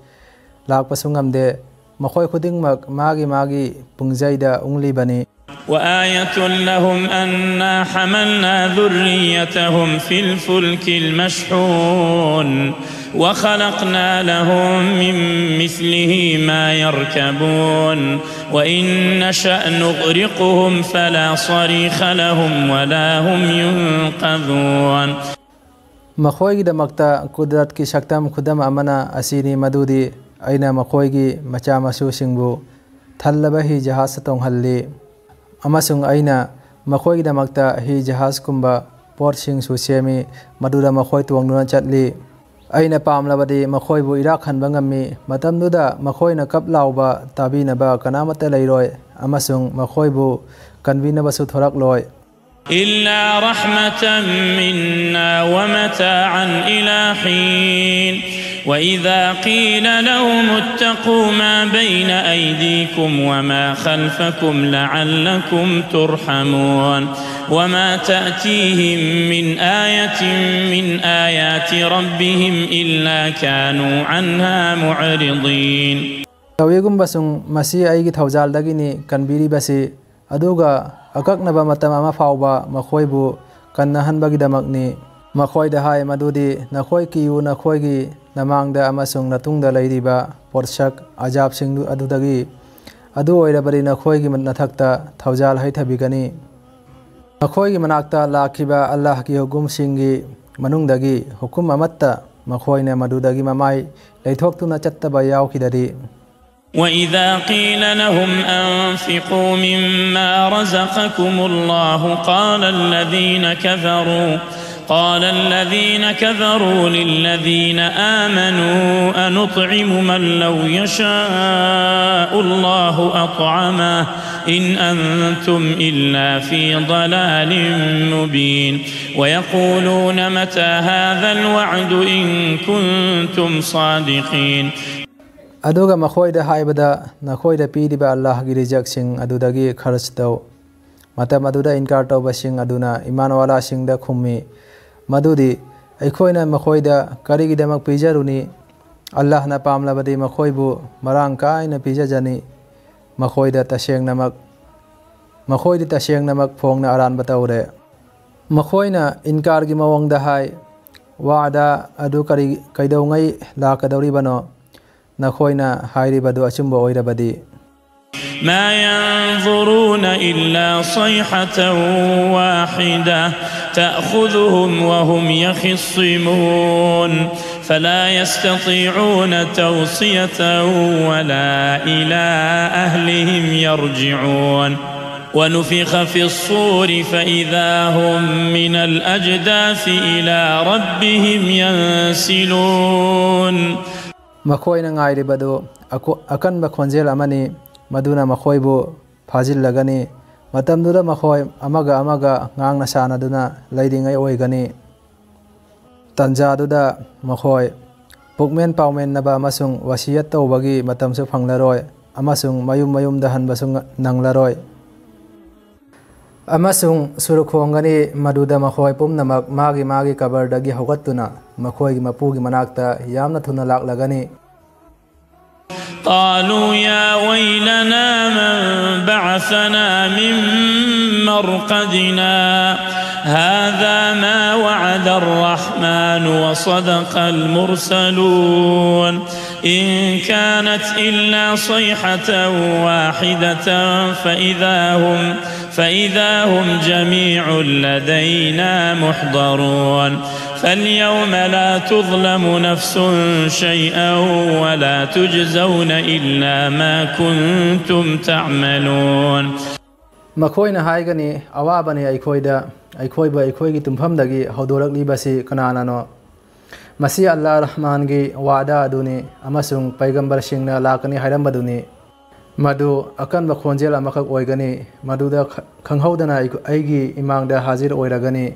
ꯂꯥꯛꯄꯁꯨ ꯉꯝꯗꯦ꯫ ꯃꯈꯣꯏ ꯈꯨꯗꯤꯡꯃꯛ ꯃꯥꯒꯤ ꯃꯥꯒꯤ ꯄꯨꯡꯖꯩꯗ ꯎꯪꯂꯤꯕꯅꯤ꯫ وآية لهم أنا حملنا ذريتهم في الفلك المشحون وخلقنا لهم من مثله ما يركبون وإن نشأ نغرقهم فلا صريخ لهم ولا هم ينقذون. ꯃꯈꯣꯏꯒꯤꯗꯃꯛꯇ ꯀꯨꯗꯔꯠꯀꯤ ꯁꯛꯇꯝ ꯈꯨꯗꯝ ꯑꯃꯅ ꯑꯁꯤꯅꯤ, ꯃꯗꯨꯗꯤ ꯑꯩꯅ ꯃꯈꯣꯏꯒꯤ ꯃꯆꯥ ꯃꯁꯨꯁꯤꯡꯕꯨ ꯊꯜꯂꯕ ꯍꯤ ꯖꯍꯥꯖꯇ ꯇꯣꯡꯍꯜꯂꯤ, ꯑꯃꯁꯨꯡ ꯑꯩꯅ ꯃꯈꯣꯏꯒꯤꯗꯃꯛꯇ ꯍꯤ ꯖꯍꯥꯖꯀꯨꯝꯕ ꯄꯣꯠꯁꯤꯡꯁꯨ ꯁꯦꯝꯃꯤ, ꯃꯗꯨꯗ ꯃꯈꯣꯏ ꯇꯣꯡꯗꯨꯅ ꯆꯠꯂꯤ꯫ ꯑꯩꯅ ꯄꯥꯝꯂꯕꯗꯤ ꯃꯈꯣꯏꯕꯨ ꯏꯔꯥꯛ ꯍꯟꯕ ꯉꯝꯃꯤ꯫ ꯃꯇꯝꯗꯨꯗ ꯃꯈꯣꯏꯅ ꯀꯞ ꯂꯥꯎꯕ ꯇꯥꯕꯤꯅꯕ ꯀꯅꯥꯃꯠꯇ ꯂꯩꯔꯣꯏ, ꯑꯃꯁꯨꯡ ꯃꯈꯣꯏꯕꯨ ꯀꯟꯕꯤꯅꯕꯁꯨ ꯊꯣꯔꯛꯂꯣꯏ꯫ إلا رحمة منا ومتاعا إلى حين. وإذا قيل لهم اتقوا ما بين أيديكم وما خلفكم لعلكم ترحمون. وما تأتيهم من آية من آيات ربهم إلا كانوا عنها معرضين. ꯇꯧꯏꯒꯨꯝꯕꯁꯨꯡ ꯃꯁꯤ ꯑꯩꯒꯤ ꯊꯧꯖꯥꯜꯗꯒꯤꯅꯤ ꯀꯟꯕꯤꯔꯤꯕꯁꯤ, ꯑꯗꯨꯒ ꯑꯀꯛꯅꯕ ꯃꯇꯝ ꯑꯃ ꯐꯥꯎꯕ ꯃꯈꯣꯏꯕꯨ ꯀꯟꯅꯍꯟꯕꯒꯤꯗꯃꯛꯅꯤ꯫ ꯃꯈꯣꯏꯗ ꯍꯥꯏ ꯃꯗꯨꯗꯤ, ꯅꯈꯣꯏ ꯀꯤꯌꯨ, ꯅꯈꯣꯏꯒꯤ ꯅꯃꯥꯡꯗ ꯑꯃꯁꯨꯡ ꯅꯇꯨꯡꯗ ꯂꯩꯔꯤꯕ ꯄꯣꯠꯁꯛ ꯑꯖꯥꯕꯁꯤꯡ ꯑꯗꯨꯗꯒꯤ, ꯑꯗꯨ ꯑꯣꯏꯔꯕꯗꯤ ꯅꯈꯣꯏꯒꯤ ꯅꯊꯛꯇ ꯊꯧꯖꯥꯜ ꯍꯩꯊꯕꯤꯒꯅꯤ꯫ ꯃꯈꯣꯏꯒꯤ ꯃꯅꯥꯛꯇ ꯂꯥꯛꯈꯤꯕ ꯑꯜꯂꯥꯍꯒꯤ ꯍꯨꯀꯨꯝꯁꯤꯡꯒꯤ ꯃꯅꯨꯡꯗꯒꯤ ꯍꯨꯀꯨꯝ ꯑꯃꯠꯇ ꯃꯈꯣꯏꯅ ꯃꯗꯨꯗꯒꯤ ꯃꯃꯥꯏ ꯂꯩꯊꯣꯛꯇꯨꯅ ꯆꯠꯇꯕ ꯌꯥꯎꯈꯤꯗꯗꯤ꯫ وإذا قيل لهم أنفقوا مما رزقكم الله قال الذين كفروا قال الذين كفروا للذين آمنوا أنطعم من لو يشاء الله أطعمه إن أنتم إلا في ضلال مبين ويقولون متى هذا الوعد إن كنتم صادقين ꯑꯗꯨꯒ ꯃꯈꯣꯏꯗ ꯍꯥꯏꯕꯗ, ꯅꯈꯣꯏꯗ ꯄꯤꯔꯤꯕ ꯑꯜꯂꯥꯍꯒꯤ ꯔꯤꯖꯛꯁꯤꯡ ꯑꯗꯨꯗꯒꯤ ꯈꯔꯆ ꯇꯧ꯫ ꯃꯇꯝ ꯑꯗꯨꯗ ꯏꯟꯀꯥꯔ ꯇꯧꯕꯁꯤꯡ ꯑꯗꯨꯅ ꯏꯃꯥꯟꯋꯥꯂꯥꯁꯤꯡꯗ ꯈꯨꯝꯃꯤ ꯃꯗꯨꯗꯤ, ꯑꯩꯈꯣꯏꯅ ꯃꯈꯣꯏꯗ ꯀꯔꯤꯒꯤꯗꯃꯛ ꯄꯤꯖꯔꯨꯅꯤ? ꯑꯜꯂꯥꯍꯅ ꯄꯥꯝꯂꯕꯗꯤ ꯃꯈꯣꯏꯕꯨ ꯃꯔꯥꯡ ꯀꯥꯏꯅ ꯄꯤꯖꯖꯅꯤ꯫ ꯃꯈꯣꯏꯗ ꯇꯁꯦꯡꯅꯃꯛ, ꯃꯈꯣꯏꯗꯤ ꯇꯁꯦꯡꯅꯃꯛ ꯐꯣꯡꯅ ꯑꯔꯥꯟꯕ ꯇꯧꯔꯦ꯫ ꯃꯈꯣꯏꯅ ꯏꯟꯀꯥꯔꯒꯤ ꯃꯑꯣꯡꯗ ꯍꯥꯏ, ꯋꯥꯗꯥ ꯑꯗꯨ ꯀꯔꯤ, ꯀꯩꯗꯧꯉꯩ ꯂꯥꯛꯀꯗꯧꯔꯤꯕꯅꯣ? ꯅꯈꯣꯏꯅ ꯍꯥꯏꯔꯤꯕꯗꯨ ꯑꯆꯨꯝꯕ ꯑꯣꯏꯔꯕꯗꯤ꯫ ما ينظرون إلا صيحة واحدة تأخذهم وهم يخصمون فلا يستطيعون توصية ولا إلى أهلهم يرجعون ونفخ في الصور فإذا هم من الأجداث إلى ربهم ينسلون ꯃꯈꯣꯏꯅ ꯉꯥꯏꯔꯤꯕꯗꯨ ꯑꯀꯣ-, ꯑꯀꯟꯕ ꯈꯣꯟꯖꯦꯜ ꯑꯃꯅꯤ, ꯃꯗꯨꯅ ꯃꯈꯣꯏꯕꯨ ꯐꯥꯖꯤꯜꯂꯒꯅꯤ꯫ ꯃꯇꯝꯗꯨꯗ ꯃꯈꯣꯏ ꯑꯃꯒ ꯑꯃꯒ ꯉꯥꯡꯅ ꯁꯥꯅꯗꯨꯅ ꯂꯩꯔꯤꯉꯩ ꯑꯣꯏꯒꯅꯤ꯫ ꯇꯟꯖꯥꯗꯨꯗ ꯃꯈꯣꯏ ꯄꯨꯛꯃꯦꯟ ꯄꯥꯎꯃꯦꯟꯅꯕ ꯑꯃꯁꯨꯡ ꯋꯥꯁꯤꯌꯠ ꯇꯧꯕꯒꯤ ꯃꯇꯝꯁꯨ ꯐꯪꯂꯔꯣꯏ, ꯑꯃꯁꯨꯡ ꯃꯌꯨꯝ ꯃꯌꯨꯝꯗ ꯍꯟꯕꯁꯨ ꯉ-, ꯅꯪꯂꯔꯣꯏ꯫ ꯑꯃꯁꯨꯡ ꯁꯨꯔꯨꯛ ꯈꯣꯡꯒꯅꯤ, ꯃꯗꯨꯗ ꯃꯈꯣꯏ ꯄꯨꯝꯅꯃꯛ ꯃꯥꯒꯤ ꯃꯥꯒꯤ ꯀꯕꯔꯗꯒꯤ ꯍꯧꯒꯠꯇꯨꯅ ꯃꯈꯣꯏꯒꯤ ꯃꯄꯨꯒꯤ ꯃꯅꯥꯛꯇ ꯌꯥꯝꯅ ꯊꯨꯅ ꯂꯥꯛꯂꯒꯅꯤ꯫ قالوا يا ويلنا من بعثنا من مرقدنا، هذا ما وعد الرحمن وصدق المرسلون، إن كانت إلا صيحة واحدة فإذا هم، فإذا هم جميع لدينا محضرون. فاليوم لا تظلم نفس شيئا ولا تجزون إلا ما كنتم تعملون. ꯃꯈꯣꯏꯅ ꯍꯥꯏꯒꯅꯤ, "ꯑꯋꯥꯕꯅꯤ ꯑꯩꯈꯣꯏꯗ, ꯑꯩꯈꯣꯏꯕꯨ ꯑꯩꯈꯣꯏꯒꯤ ꯇꯨꯝꯐꯝꯗꯒꯤ ꯍꯧꯗꯣꯔꯛꯂꯤꯕꯁꯤ ꯀꯅꯥꯅꯅꯣ? ꯃꯁꯤ ꯑꯜꯂꯥꯍ ꯔꯍꯃꯥꯟꯒꯤ ꯋꯥꯗꯥ ꯑꯗꯨꯅꯤ ꯑꯃꯁꯨꯡ ꯄꯩꯒꯝꯕꯔꯁꯤꯡꯅ ꯂꯥꯛꯀꯅꯤ ꯍꯥꯏꯔꯝꯕꯗꯨꯅꯤ꯫ ꯃꯗꯨ ꯑꯀꯟꯕ ꯈꯣꯟꯖꯦꯜ ꯑꯃꯈꯛ ꯑꯣꯏꯒꯅꯤ, ꯃꯗꯨꯗ ꯈ-, ꯈꯪꯍꯧꯗꯅ ꯑꯩ-, ꯑꯩꯒꯤ ꯏꯃꯥꯡꯗ ꯍꯥꯖꯤꯔ ꯑꯣꯏꯔꯒꯅꯤ꯫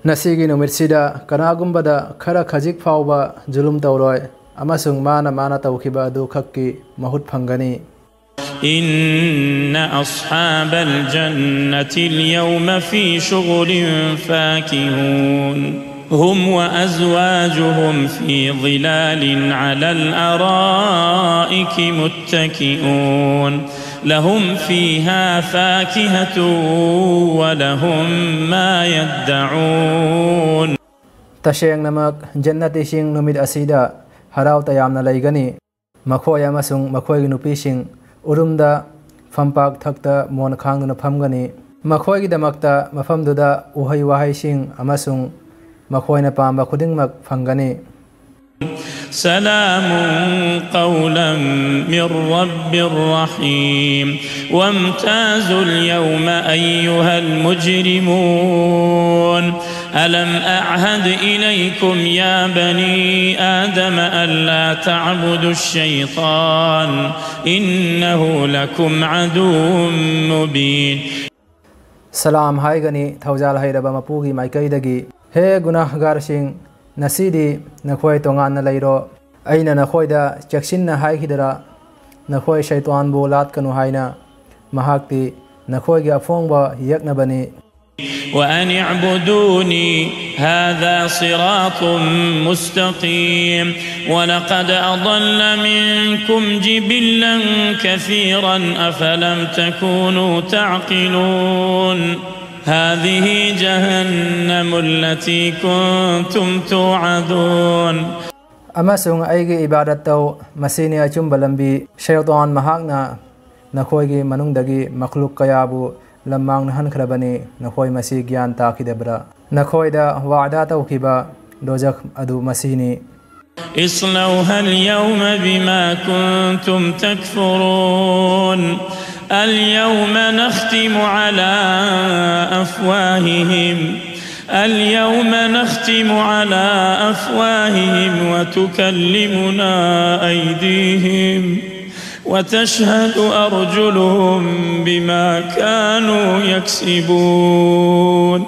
ꯉꯁꯤꯒꯤ ꯅꯨꯃꯤꯠꯁꯤꯗ ꯀꯅꯥꯒꯨꯝꯕꯗ ꯈꯔ ꯈꯖꯤꯛ ꯐꯥꯎꯕ ꯖꯨꯂꯨꯝ ꯇꯧꯔꯣꯏ, ꯑꯃꯁꯨꯡ ꯃꯥꯅ ꯃꯥꯅ ꯇꯧꯈꯤꯕ ꯑꯗꯨ ꯈꯛꯀꯤ ꯃꯍꯨꯠ ꯐꯪꯒꯅꯤ꯫ إن أصحاب الجنة اليوم في شغل فاكهون، هم وأزواجهم في ظلال على الأرائك متكئون، لهم فيها فاكهة ولهم ما يدعون. ꯇꯁꯦꯡꯅꯃꯛ ꯖꯟꯅꯇꯤꯁꯤꯡ ꯅꯨꯃꯤꯠ ꯑꯁꯤꯗ ꯍꯔꯥꯎ ꯇꯌꯥꯝꯅ ꯂꯩꯒꯅꯤ꯫ ꯃꯈꯣꯏ ꯑꯃꯁꯨꯡ ꯃꯈꯣꯏꯒꯤ ꯅꯨꯄꯤꯁꯤꯡ ꯎꯔꯨꯝꯗ ꯐꯝꯄꯥꯛ ꯊꯛꯇ ꯃꯣꯟ ꯈꯥꯡꯗꯨꯅ ꯐꯝꯒꯅꯤ꯫ ꯃꯈꯣꯏꯒꯤꯗꯃꯛꯇ ꯃꯐꯝꯗꯨꯗ ꯎꯍꯩ ꯋꯥꯍꯩꯁꯤꯡ ꯑꯃꯁꯨꯡ ꯃꯈꯣꯏꯅ ꯄꯥꯝꯕ ꯈꯨꯗꯤꯡꯃꯛ ꯐꯪꯒꯅꯤ꯫ سلام قولا من رب رحيم. وامتازوا اليوم أيها المجرمون. ألم أعهد إليكم يا بني آدم ألا تعبدوا الشيطان إنه لكم عدو مبين. ꯁꯂꯥꯝ ꯍꯥꯏꯒꯅꯤ ꯊꯧꯖꯥꯜ ꯍꯩꯔꯕ ꯃꯄꯨꯒꯤ ꯃꯥꯏꯀꯩꯗꯒꯤ꯫ ꯍꯦ ꯒꯨꯅꯥꯍꯒꯥꯔꯁꯤꯡ, ꯉꯁꯤꯗꯤ ꯅꯈꯣꯏ ꯇꯣꯉꯥꯟꯅ ꯂꯩꯔꯣ꯫ ꯑꯩꯅ ꯅꯈꯣꯏꯗ ꯆꯦꯛꯁꯤꯟꯅ ꯍꯥꯏꯈꯤꯗꯔꯥ, ꯅꯈꯣꯏ ꯁꯩꯇ꯭ꯋꯥꯟꯕꯨ ꯂꯥꯠꯀꯅꯨ ꯍꯥꯏꯅ? ꯃꯍꯥꯛꯇꯤ ꯅꯈꯣꯏꯒꯤ ꯑꯐꯣꯡꯕ ꯌꯦꯛꯅꯕꯅꯤ꯫ وأن اعبدوني هذا صراط مستقيم. ولقد أضل منكم جبلا كثيرا أفلم تكونوا تعقلون. هذه جهنم التي كنتم توعدون. ꯑꯃꯁꯨꯡ ꯑꯩꯒꯤ ꯏꯕꯥꯗꯠ ꯇꯧ, ꯃꯁꯤꯅꯤ ꯑꯆꯨꯝꯕ ꯂꯝꯕꯤ꯫ ꯁꯩꯇꯥꯟ ꯃꯍꯥꯛꯅ ꯅꯈꯣꯏꯒꯤ ꯃꯅꯨꯡꯗꯒꯤ ꯃꯈꯂꯨꯛ ꯀꯌꯥꯕꯨ ꯂꯝꯃꯥꯡ ꯅꯥꯍꯟꯈ꯭ꯔꯕꯅꯤ꯫ ꯅꯈꯣꯏ ꯃꯁꯤ ꯒ꯭ꯌꯥꯟ ꯇꯥꯈꯤꯗꯕ꯭ꯔꯥ? ꯅꯈꯣꯏꯗ ꯋꯥꯗꯥ ꯇꯧꯈꯤꯕ ꯗꯣꯖꯈ ꯑꯗꯨ ꯃꯁꯤꯅꯤ꯫ اصلوها اليوم بما كنتم تكفرون. اليوم نختم على أفواههم اليوم نختم على أفواههم وتكلمنا أيديهم وتشهد أرجلهم بما كانوا يكسبون.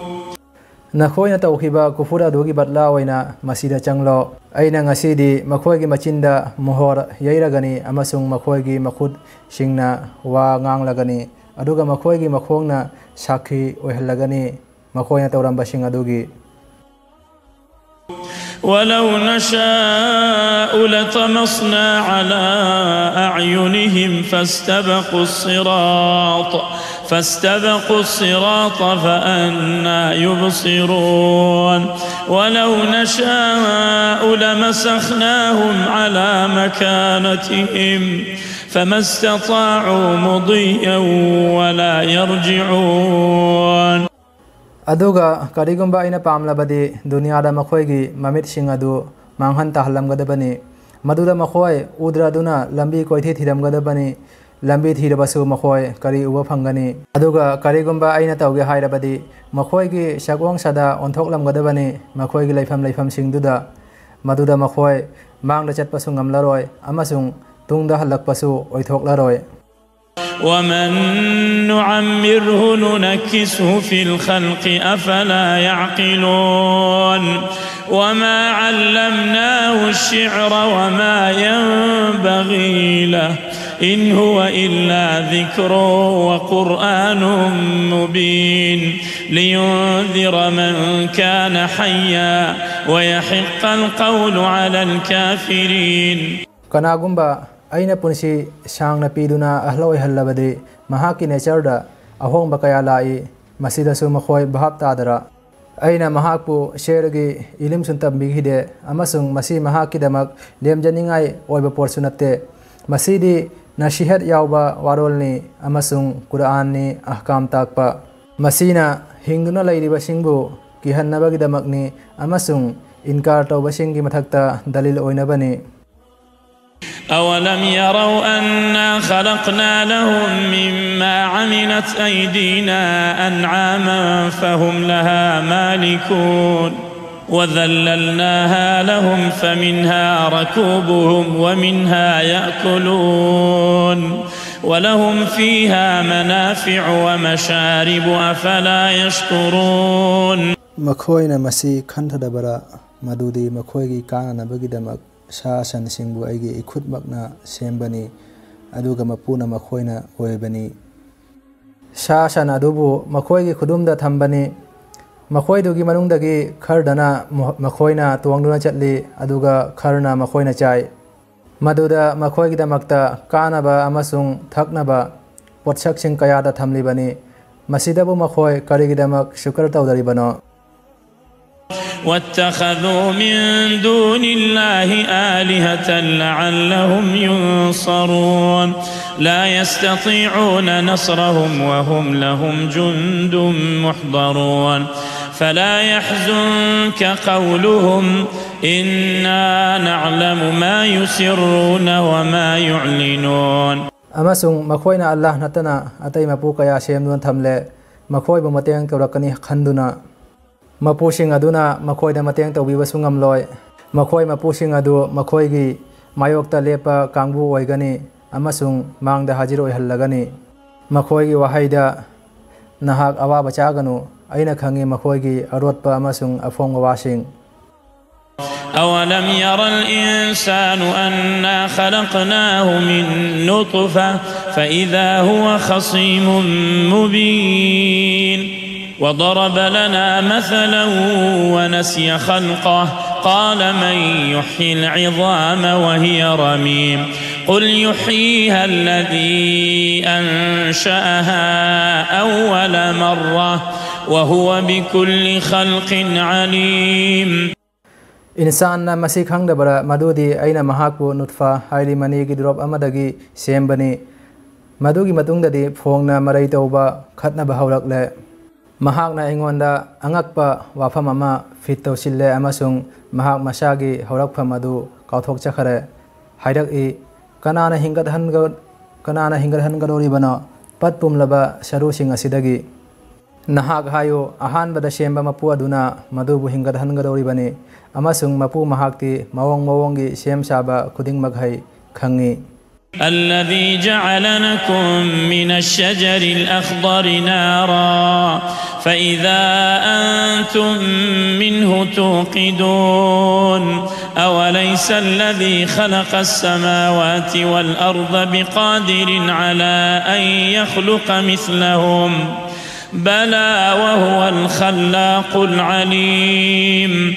ꯅꯈꯣꯏꯅ ꯇꯧꯈꯤꯕ ꯀꯨꯐꯨꯔ ꯑꯗꯨꯒꯤ ꯕꯠꯂꯥ ꯑꯣꯏꯅ ꯃꯁꯤꯗ ꯆꯪꯂꯣ꯫ ꯑꯩꯅ ꯉꯁꯤꯗꯤ ꯃꯈꯣꯏꯒꯤ ꯃꯆꯤꯟꯗ ꯃꯣꯍꯣꯔ ꯌꯩꯔꯒꯅꯤ ꯑꯃꯁꯨꯡ ꯃꯈꯣꯏꯒꯤ ꯃꯈꯨꯠꯁꯤꯡꯅ ꯋꯥ ꯉꯥꯡꯂꯒꯅꯤ, ꯑꯗꯨꯒ ꯃꯈꯣꯏꯒꯤ ꯃꯈꯣꯡꯅ ꯁꯥꯈꯤ ꯑꯣꯏꯍꯜꯂꯒꯅꯤ ꯃꯈꯣꯏꯅ ꯇꯧꯔꯝꯕꯁꯤꯡ ꯑꯗꯨꯒꯤ꯫ ولو نشاء لطمسنا على أعينهم فاستبقوا الصراط فاستبقوا الصراط فأنى يبصرون. ولو نشاء لمسخناهم على مكانتهم فما استطاعوا مضيا ولا يرجعون. ꯑꯗꯨꯒ ꯀꯔꯤꯒꯨꯝꯕ ꯑꯩꯅ ꯄꯥꯝꯂꯕꯗꯤ ꯗꯨꯅꯤꯌꯥꯗ ꯃꯈꯣꯏꯒꯤ ꯃꯃꯤꯠꯁꯤꯡ ꯑꯗꯨ ꯃꯥꯡꯍꯟ ꯇꯥꯍꯜꯂꯝꯒꯗꯕꯅꯤ꯫ ꯃꯗꯨꯗ ꯃꯈꯣꯏ ꯎꯗ꯭ꯔꯗꯨꯅ ꯂꯝꯕꯤ ꯀꯣꯏꯊꯤ ꯊꯤꯔꯝꯒꯗꯕꯅꯤ꯫ ꯂꯝꯕꯤ ꯊꯤꯔꯕꯁꯨ ꯃꯈꯣꯏ ꯀꯔꯤ ꯎꯕ ꯐꯪꯒꯅꯤ? ꯑꯗꯨꯒ ꯀꯔꯤꯒꯨꯝꯕ ꯑꯩꯅ ꯇꯧꯒꯦ ꯍꯥꯏꯔꯕꯗꯤ ꯃꯈꯣꯏꯒꯤ ꯁꯛꯑꯣꯡ ꯁꯥꯗꯥ ꯑꯣꯟꯊꯣꯛꯂꯝꯒꯗꯕꯅꯤ꯫ ꯃꯈꯣꯏꯒꯤ ꯂꯩꯐꯝ ꯂꯩꯐꯝꯁꯤꯡꯗꯨꯗ, ꯃꯗꯨꯗ ꯃꯈꯣꯏ ꯃꯥꯡꯗ ꯆꯠꯄꯁꯨ ꯉꯝꯂꯔꯣꯏ ꯑꯃꯁꯨꯡ ꯇꯨꯡꯗ ꯍꯜꯂꯛꯄꯁꯨ ꯑꯣꯏꯊꯣꯛꯂꯔꯣꯏ꯫ ومن نعمره ننكسه في الخلق أفلا يعقلون. وما علمناه الشعر وما ينبغي له إن هو إلا ذكر وقرآن مبين. لينذر من كان حيا ويحق القول على الكافرين. ꯀꯅꯥꯒꯨꯝꯕ ꯑꯩꯅ ꯄꯨꯟꯁꯤ ꯁꯥꯡꯅ ꯄꯤꯗꯨꯅ ꯑꯍꯜ ꯑꯣꯏꯍꯜꯂꯕꯗꯤ ꯃꯍꯥꯛꯀꯤ ꯅꯦꯆꯔꯗ ꯑꯍꯣꯡꯕ ꯀꯌꯥ ꯂꯥꯛꯏ꯫ ꯃꯁꯤꯗꯁꯨ ꯃꯈꯣꯏ ꯚꯥꯞ ꯇꯥꯗꯔ? ꯑꯩꯅ ꯃꯍꯥꯛꯄꯨ ꯁꯦꯔꯒꯤ ꯏꯂꯤꯝꯁꯨ ꯇꯝꯕꯤꯈꯤꯗꯦ, ꯑꯃꯁꯨꯡ ꯃꯁꯤ ꯃꯍꯥꯛꯀꯤꯗꯃꯛ ꯂꯦꯝꯖꯅꯤꯡꯉꯥꯏ ꯑꯣꯏꯕ ꯄꯣꯠꯁꯨ ꯅꯠꯇꯦ꯫ ꯃꯁꯤꯗꯤ ꯅꯁꯤꯍꯠ ꯌꯥꯎꯕ ꯋꯥꯔꯣꯜꯅꯤ ꯑꯃꯁꯨꯡ ꯀꯨꯔꯑꯥꯟꯅꯤ, ꯑꯍꯀꯥꯝ ꯇꯥꯛꯄ꯫ ꯃꯁꯤꯅ ꯍꯤꯡꯗꯨꯅ ꯂꯩꯔꯤꯕꯁꯤꯡꯕꯨ ꯀꯤꯍꯟꯅꯕꯒꯤꯗꯃꯛꯅꯤ ꯑꯃꯁꯨꯡ ꯏꯟꯀꯥꯔ ꯇꯧꯕꯁꯤꯡꯒꯤ ꯃꯊꯛꯇ ꯗꯂꯤꯜ ꯑꯣꯏꯅꯕꯅꯤ꯫ أولم يروا أنا خلقنا لهم مما عملت أيدينا أنعاما فهم لها مالكون وذللناها لهم فمنها ركوبهم ومنها يأكلون ولهم فيها منافع ومشارب أفلا يشكرون. ꯃꯈꯣꯏꯅ ꯃꯁꯤ ꯈꯟꯊꯗꯕꯔꯥ, ꯃꯗꯨꯗꯤ ꯃꯈꯣꯏꯒꯤ ꯀꯥꯟꯅꯅꯕꯒꯤꯗꯃꯛ ꯁꯥ ꯁꯟꯁꯤꯡꯕꯨ ꯑꯩꯒꯤ ꯏꯈꯨꯠꯃꯛꯅ ꯁꯦꯝꯕꯅꯤ, ꯑꯗꯨꯒ ꯃꯄꯨꯅ ꯃꯈꯣꯏꯅ ꯑꯣꯏꯕꯅꯤ꯫ ꯁꯥ ꯁꯟ ꯑꯗꯨꯕꯨ ꯃꯈꯣꯏꯒꯤ ꯈꯨꯗꯨꯝꯗ ꯊꯝꯕꯅꯤ꯫ ꯃꯈꯣꯏꯗꯨꯒꯤ ꯃꯅꯨꯡꯗꯒꯤ ꯈꯔꯗꯅ ꯃ-, ꯃꯈꯣꯏꯅ ꯇꯣꯡꯗꯨꯅ ꯆꯠꯂꯤ, ꯑꯗꯨꯒ ꯈꯔꯅ ꯃꯈꯣꯏꯅ ꯆꯥꯏ꯫ ꯃꯗꯨꯗ ꯃꯈꯣꯏꯒꯤꯗꯃꯛꯇ ꯀꯥꯅꯕ ꯑꯃꯁꯨꯡ ꯊꯛꯅꯕ ꯄꯣꯠꯁꯛꯁꯤꯡ ꯀꯌꯥꯗ ꯊꯝꯂꯤꯕꯅꯤ꯫ ꯃꯁꯤꯗꯕꯨ ꯃꯈꯣꯏ ꯀꯔꯤꯒꯤꯗꯃꯛ ꯁꯨꯀꯔ ꯇꯧꯗꯔꯤꯕꯅꯣ? واتخذوا من دون الله آلهة لعلهم ينصرون. لا يستطيعون نصرهم وهم لهم جند محضرون. فلا يحزنك قولهم إنا نعلم ما يسرون وما يعلنون. ꯑꯃꯁꯨꯡ ꯃꯈꯣꯏꯅ ꯑꯜꯂꯥꯍ ꯅꯠꯇꯅ ꯑꯇꯩ ꯃꯄꯨ ꯀꯌꯥ ꯁꯦꯝꯗꯨꯅ ꯊꯝꯂꯦ꯫ ꯃꯈꯣꯏꯕꯨ ꯃꯇꯦꯡ ꯇꯧꯔꯛꯀꯅꯤ ꯈꯟꯗꯨꯅ, ꯃꯄꯨꯁꯤꯡ ꯑꯗꯨꯅ ꯃꯈꯣꯏꯗ ꯃꯇꯦꯡ ꯇꯧꯕꯤꯕꯁꯨ ꯉꯝꯂꯣꯏ꯫ ꯃꯈꯣꯏ ꯃꯄꯨꯁꯤꯡ ꯑꯗꯨ ꯃꯈꯣꯏꯒꯤ ꯃꯥꯌꯣꯛꯇ ꯂꯦꯞꯄ ꯀꯥꯡꯕꯨ ꯑꯣꯏꯒꯅꯤ ꯑꯃꯁꯨꯡ ꯃꯥꯡꯗ ꯍꯥꯖꯤꯔ ꯑꯣꯏꯍꯜꯂꯒꯅꯤ꯫ ꯃꯈꯣꯏꯒꯤ ꯋꯥꯍꯩꯗ, "ꯅꯍꯥꯛ ꯑꯋꯥꯕ ꯆꯥꯒꯅꯨ, ꯑꯩꯅ ꯈꯪꯏ ꯃꯈꯣꯏꯒꯤ ꯑꯔꯣꯠꯄ ꯑꯃꯁꯨꯡ ꯑꯐꯣꯡꯕ ꯋꯥꯁꯤꯡ"꯫ أولم ير الإنسان أنا خلقناه من نطفة فإذا هو خصيم مبين. وضرب لنا مثلا ونسي خلقه، قال من يحيي العظام وهي رميم؟ قل يحييها الذي أنشأها أول مرة وهو بكل خلق عليم. ꯏꯟꯁꯥꯟꯅ ꯃꯁꯤ ꯈꯪꯗꯕꯔꯥ? ꯃꯗꯨꯗꯤ ꯑꯩꯅ ꯃꯍꯥꯛꯄꯨ ꯅꯨꯠꯐꯥ ꯍꯥꯏꯗꯤ ꯃꯅꯤꯒꯤ ꯗ꯭ꯔꯣꯞ ꯑꯃꯗꯒꯤ ꯁꯦꯝꯕꯅꯤ꯫ ꯃꯗꯨꯒꯤ ꯃꯇꯨꯡꯗꯗꯤ ꯐꯣꯡꯅ ꯃꯔꯩ ꯇꯧꯕ, ꯈꯠꯅꯕ ꯍꯧꯔꯛꯂꯦ꯫ ꯃꯍꯥꯛꯅ ꯑꯩꯉꯣꯟꯗ ꯑꯉꯛꯄ ꯋꯥꯐꯝ ꯑꯃ ꯐꯤꯠ ꯇꯧꯁꯤꯜꯂꯦ ꯑꯃꯁꯨꯡ ꯃꯍꯥꯛ ꯃꯁꯥꯒꯤ ꯍꯧꯔꯛꯐꯝ ꯑꯗꯨ ꯀꯥꯎꯊꯣꯛꯆꯈꯔꯦ꯫ ꯍꯥꯏꯔꯛꯏ, "ꯀꯅꯥꯅ ꯍꯤꯡꯒꯠꯍꯟꯒ-, ꯀꯅꯥꯅ ꯍꯤꯡꯒꯠꯍꯟꯒꯗꯧꯔꯤꯕꯅꯣ ꯄꯠ ꯄꯨꯝꯂꯕ ꯁꯔꯨꯁꯤꯡ ꯑꯁꯤꯗꯒꯤ?" ꯅꯍꯥꯛ ꯍꯥꯏꯌꯨ, ꯑꯍꯥꯟꯕꯗ ꯁꯦꯝꯕ ꯃꯄꯨ ꯑꯗꯨꯅ ꯃꯗꯨꯕꯨ ꯍꯤꯡꯒꯠꯍꯟꯒꯗꯧꯔꯤꯕꯅꯤ, ꯑꯃꯁꯨꯡ ꯃꯄꯨ ꯃꯍꯥꯛꯇꯤ ꯃꯑꯣꯡ ꯃꯑꯣꯡꯒꯤ ꯁꯦꯝ ꯁꯥꯕ ꯈꯨꯗꯤꯡꯃꯛ ꯍꯩ, ꯈꯪꯉꯤ꯫ الذي جعل لكم من الشجر الأخضر نارا فإذا أنتم منه توقدون. أوليس الذي خلق السماوات والأرض بقادر على أن يخلق مثلهم؟ بلى وهو الخلاق العليم.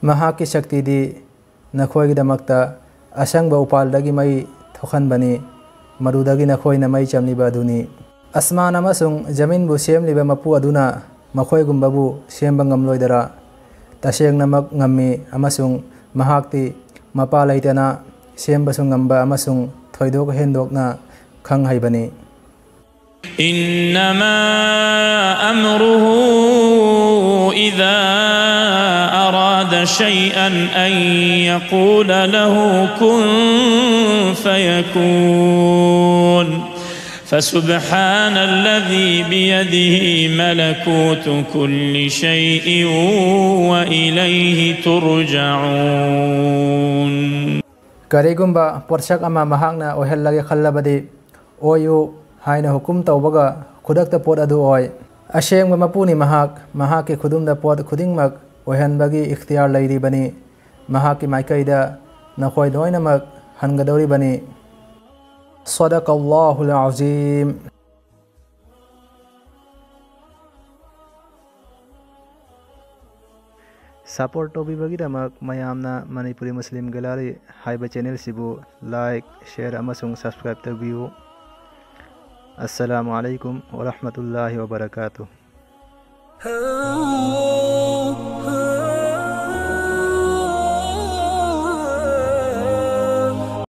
ꯃꯍꯥꯛꯀꯤ ꯁꯛꯇꯤꯗꯤ ꯅꯈꯣꯏꯒꯤꯗꯃꯛꯇ ꯑꯁꯪꯕ ꯎꯄꯥꯜꯗꯒꯤ ꯃꯩ ꯊꯣꯛꯍꯟꯕꯅꯤ, ꯃꯗꯨꯗꯒꯤ ꯅꯈꯣꯏꯅ ꯃꯩ ꯆꯝꯂꯤꯕ ꯑꯗꯨꯅꯤ꯫ ꯑꯁꯃꯥꯟ ꯑꯃꯁꯨꯡ ꯖꯃꯤꯟꯕꯨ ꯁꯦꯝꯂꯤꯕ ꯃꯄꯨ ꯑꯗꯨꯅ ꯃꯈꯣꯏꯒꯨꯝꯕꯕꯨ ꯁꯦꯝꯕ ꯉꯝꯂꯣꯏꯗꯔꯥ? ꯇꯁꯦꯡꯅꯃꯛ ꯉꯝꯃꯤ, ꯑꯃꯁꯨꯡ ꯃꯍꯥꯛꯇꯤ ꯃꯄꯥ ꯂꯩꯇꯅ ꯁꯦꯝꯕꯁꯨ ꯉꯝꯕ ꯑꯃꯁꯨꯡ ꯊꯣꯏꯗꯣꯛ ꯍꯦꯟꯗꯣꯛꯅ ꯈꯪ ꯍꯩꯕꯅꯤ꯫ إنما أمره إذا أراد شيئا أن يقول له كن فيكون. فسبحان الذي بيده ملكوت كل شيء وإليه ترجعون. ꯀꯔꯤꯒꯨꯝꯕ ꯄꯣꯠꯁꯛ ꯑꯃ ꯃꯍꯥꯛꯅ ꯑꯣꯏꯍꯜꯂꯒꯦ ꯈꯜꯂꯕꯗꯤ, "ꯑꯣꯏꯌꯨ" ꯍꯥꯏꯅ ꯍꯨꯀꯨꯝ ꯇꯧꯕꯒ ꯈꯨꯗꯛꯇ ꯄꯣꯠ ꯑꯗꯨ ꯑꯣꯏ꯫ ꯑꯁꯦꯡꯕ ꯃꯄꯨꯅꯤ ꯃꯍꯥꯛ, ꯃꯍꯥꯛꯀꯤ ꯈꯨꯗꯨꯝꯗ ꯄꯣꯠ ꯈꯨꯗꯤꯡꯃꯛ ꯑꯣꯏꯍꯟꯕꯒꯤ ꯏꯈꯇꯤꯌꯥꯔ ꯂꯩꯔꯤꯕꯅꯤ꯫ ꯃꯍꯥꯛꯀꯤ ꯃꯥꯏꯀꯩꯗ ꯅꯈꯣꯏ ꯂꯣꯏꯅꯃꯛ ꯍꯟꯒꯗꯧꯔꯤꯕꯅꯤ꯫ صدق الله العظيم. Support ꯇꯧꯕꯤꯕꯒꯤꯗꯃꯛ ꯃꯌꯥꯝꯅ ꯃꯅꯤꯄꯨꯔꯤ ꯃꯨꯁꯂꯤꯝ ꯒꯦꯂꯔꯤ ꯍꯥꯏꯕ ꯆꯦꯅꯦꯜꯁꯤꯕꯨ like, share ꯑꯃꯁꯨꯡ subscribe ꯇꯧꯕꯤꯌꯨ꯫ ꯑꯁꯂꯥꯃꯨ ꯑꯂꯥꯏꯀꯨꯝ ꯋꯔꯍꯃꯇꯨꯜꯂꯥꯍꯤ ꯋꯕꯔꯀꯥꯇꯨ꯫